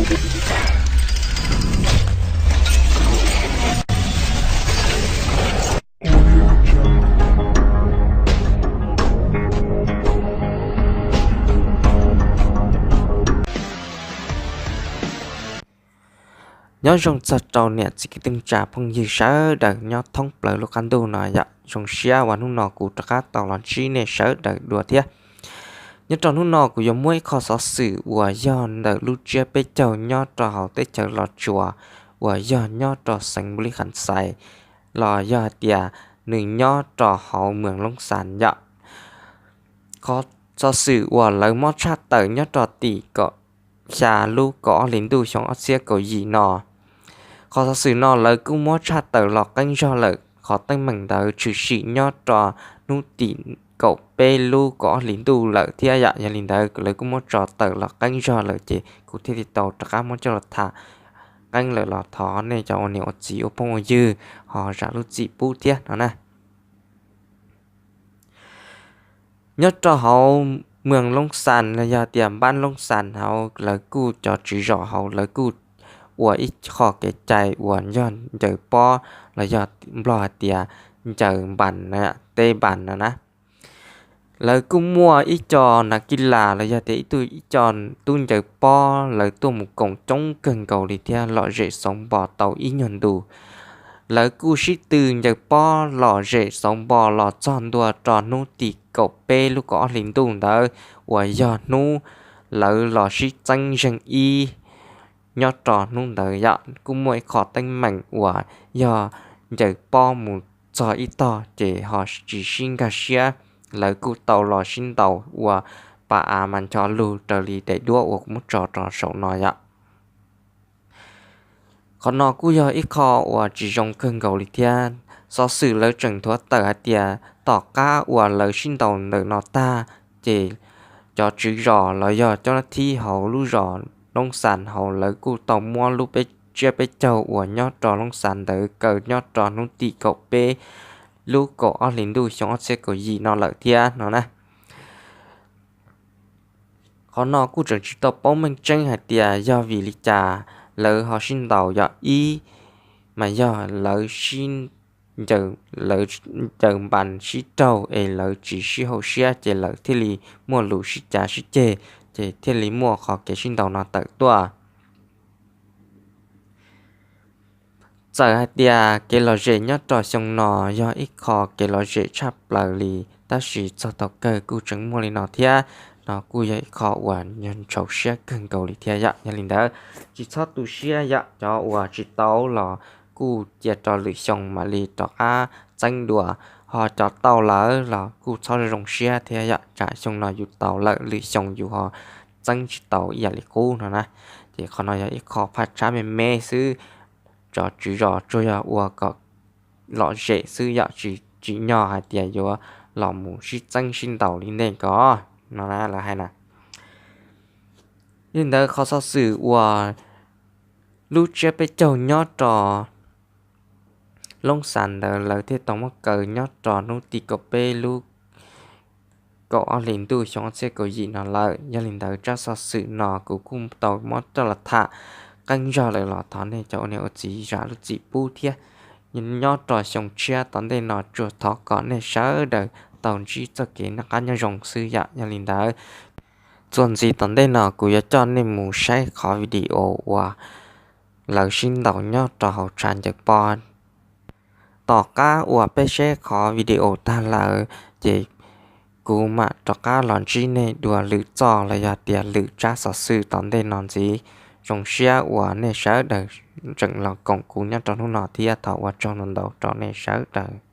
Nyob zoo txog rau niam txiv kwv tij neej tsa phooj ywg sawv daws nyob thoob plaws lub qab ntuj no yom. Zoo siab uas hnub no kuv rov qab tau los ntsib nej sawv daws dua thiab. Nyob rau hnub no kuv yuav muab ib qho xov xwm uas yog ntawm lub tsiab peb caug nyob rau hauv teb chaws Los Tsuas uas yog nyob rau xeev Npus Lis Kham Xais, los yog hais tias nws nyob rau hauv moos Loob Xas yom. Qhov xov xwm uas lawv muab tshaj tawm nyob rau tim kaum xya lub kaum ob hlis ntuj xyoo ob txhiab kaum yim no, qhov xov xwm no lawv kuj muab tshaj tawm los qeeb zog lawm. Qhov teeb meem ntawd tshwm sim nyob rau hnub tim kaum peb lub kaum ob hlis ntuj lawm thiab yom. Yog li ntawd lawv kuj muab tso tawm los qeeb zog lawm ces kuv thiaj li tau rov qab muab coj los tham qeeb lawm los thov nej cov ua niam ua txiv ua phooj ua ywg ho zam lub txim pub thiab no na. Nyob rau hauv moos Loob Xas los yog tias npab Loob Xas hauv, lawv kuj cov tswv zos hauv lawv kuj ua ib qho kev cai uas yog ncaws pob los yog Nplog hais tias ncaws npas, teb npas no na. Lawv kuj muaj ib co nas kij las los yog tias ib tug ib co tub ncaws pob lawv tuaj mus koom coob kawg nkaus li thiab lom zem xauv npo tau ib nyuag ntus. Lawv kuj sib tw ncaws pob lom zem xauv npo los txog ntua rau hnub tim kaum peb lub kaum ob hlis ntuj ntawd uas yog hnub lawv los sib txeeb zeeg ib. Nyob rau hnub ntawd yom kuj muaj ib qho teeb meem uas yog ncaws pob mus txog ib tog ces ho tsis sib nkag siab, lawv kuj tau los sib ntaus ua pa av mas ncho lug raws li daim duab uas kuv muab tso rau saum no yom. Qhov no kuj yog ib qho uas tsis zoo kawg nkaus li thiab. Xov xwm lawv tseem nthuav tawm hais tias tom qab uas lawv sib ntaus ntawm no tag, ces cov tswv zos los yog cov nab thib hauv lub zos Loob Xas hauv lawv kuj tau muab lub tsiab peb caug uas nyob rau Loob Xas ntawd kaw nyob rau hnub tim kaum peb lub kaum ob hlis ntuj xyoo ob txhiab kaum yim no lawm thiab no na. Qhov no kuj tseem tsis tau paub meej tseeb hais tias yog vim li cas lawv ho sib ntaus yom, ib mas yog lawv sib ncaws npas sib raug es lawv tsis sib haum siab ces lawv thiaj li muaj lus sib cav sib ceg, ces thiaj li muaj qhov kev sib ntaus no tawm tuaj. Txawm hais tias kev lom zem nyob rau xyoo no yog ib qho kev lom zem tshaj plaws li, tab sis txog thaum kawg kuj tseem muaj li no thiab, no kuj yog ib qho uas ntshaus siab kawg nkaus li thiab yom. Yog li ntawd tsis txhob tu siab yom, cov uas tsis tau los kuj cia rau lwm xyoo mam li rov qab txeeb dua, ho cov tau lawm los kuj txhob zoo siab thiab yom, tsam xyoo no yus tau lawm lwm xyoo yus ho txeeb tsis tau ib yam li qub no na. Ces qhov no yog ib qho phaj tshab me me xwb, cov tswv zos tsuas yog ua kom lom zem xwb yom, tsis tsim nyog hais tias yuav los mus sib txeeb sib ntaus li ntej ko no na lawv hais na. Li ntawd qhov xov xwm uas lub tsiab peb caug nyob rau Loob Xas ntawd lawv thiaj tau muab kaw nyob rau hnub tim kaum peb lub kaum ob hlis ntuj xyoo ob txhiab kaum yim no lawm. Yog li ntawd tsab xov xwm no kuv kuj tau muab coj los tham qeeb zog lawm los thov nej cov ua niam ua txiv zam lub txim pub thiab. Nyob rau xyoo tshiab tom ntej no tsuas thov kom nej sawv daws tau ntsib txoj kev noj qab nyob zoo xwb yom. Yog li ntawd txuas ntxiv tom ntej no kuv yuav coj nej mus saib qhov video uas lawv sib ntaus nyob rau hauv tshav ncaws pob. Tom qab uas peb saib qhov video tag lawm, ces kuv mam rov qab los ntsib nej dua lwm txoj los yog tias lwm tsab xov xwm tom ntej no ntxiv. Zoo siab uas nej sawv daws tseem los koom kuv nyob rau hnub no thiab thov ua tsaug ntau ntau rau nej sawv daws.